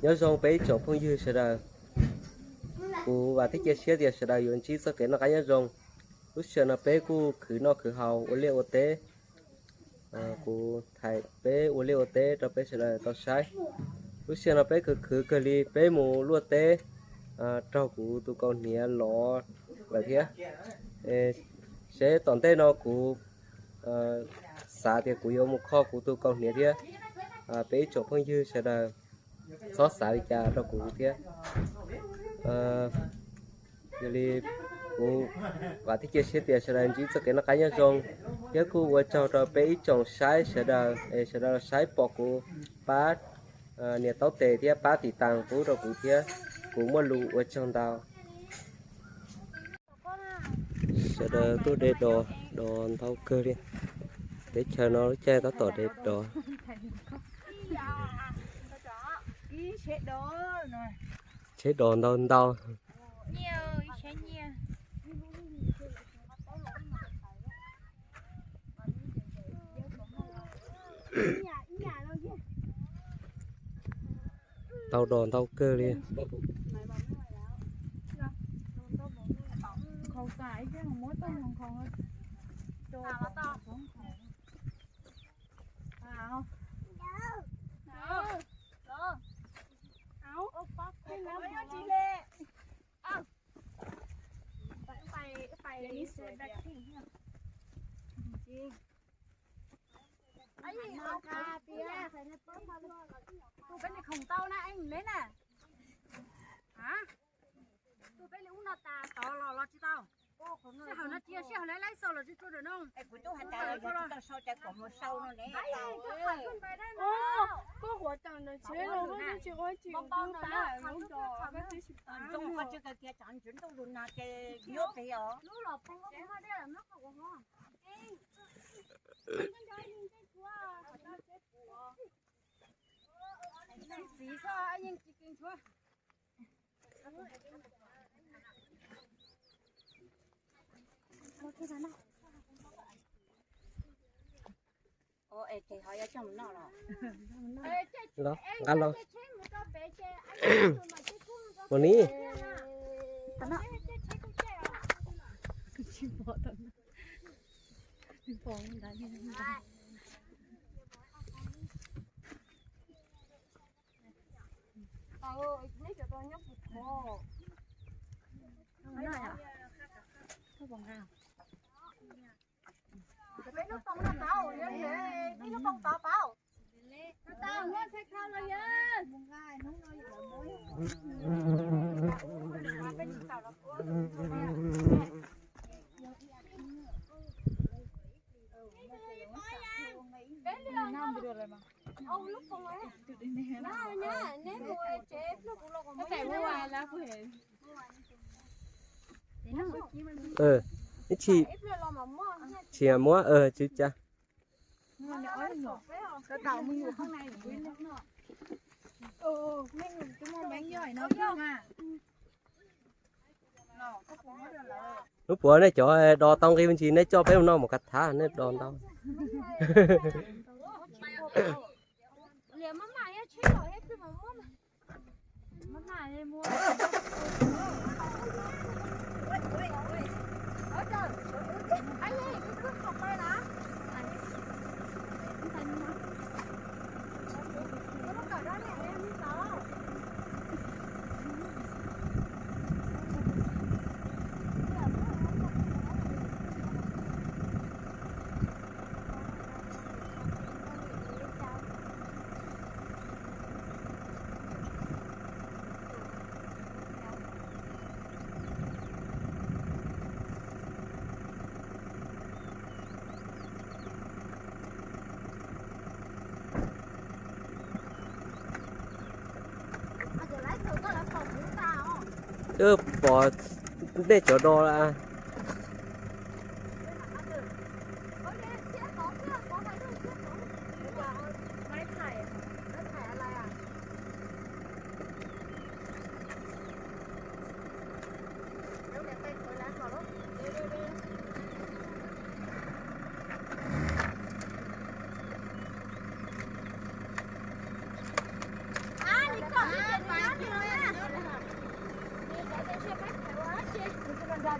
Nyob zoo peb ib tsoom phooj ywg sawv daws. Kuv vam thiab cia siab tias sawv daws yuav ntsib txoj kev noj qab nyob zoo. Lub sij hawm no peb kuj khwv noj khwv haus ua liaj ua teb. Kuv thaij peb ua liaj ua teb rau peb sawv daws tau saib. Lub sij hawm no peb khwv khwv kawg li, peb mus luaj teb, raug kuv tus kaus hniav lov lawm thiab. Seb tom ntej no kuv xav tias kuv yuav mus kho kuv tus kaus hniav thiab. Peb ib tsoom phooj ywg sawv daws txhob xav li cas rau kuv thiab. Yog li kuv vam thiab cia siab tias sawv daws ntsib txoj kev noj qab nyob zoo, thiab kuj ua tsaug rau peb ib tsoom saib sawv daws es sawv daws saib pom kuv pab nias taub tes thiab pab tiv tas pub rau kuv thiab. Kuv muaj lus ua tsaug ntau. Sawv daws tuaj de dos, dos ntau kawg li. Teb chaws no lub caij tab tom de dos. Tsheb dos ntau ntau. Tau dos ntau kawg li. Tus peb li khoom tau na, ej, neb na. Tus peb li ub no tas tod los los tsis tau. Sij hawm no tsis yog sij hawm laib laib xaus los tsis tau ntawm no. Koj quav tawm ntawm tsheb los koj twb tsis ua tsis ua tas lub dos koj twb tsis tas. Txiv xwb yeej tsis kees tshuav. Nqa los. Mus ni. Ib tshim, tshim muab tsw ca. Lub puav nej cov dos tau nqi me ntsis nej coj peb mus noj mus kav thav nej dos ntau. Twb pom nej cov do lawm. Lub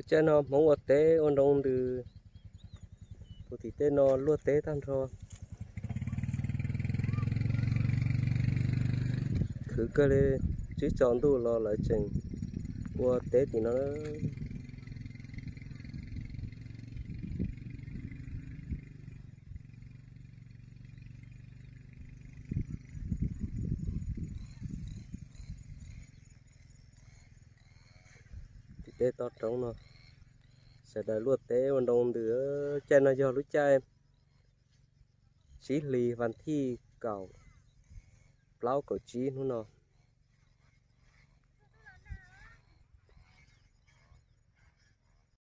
caij no Hmoob ua teb ua nroo ntws, puag tim tej no luaj teb tag nrho. Khwv kawg li, tsib tsaus ntuj los lawv tseem ua teb tim no. Tim tej toj roob no, sawv daws luaj teb ua nroo ntws. Caij no yog lub caij tsib hlis vas thij kaum plaub kaum tsib hnub no.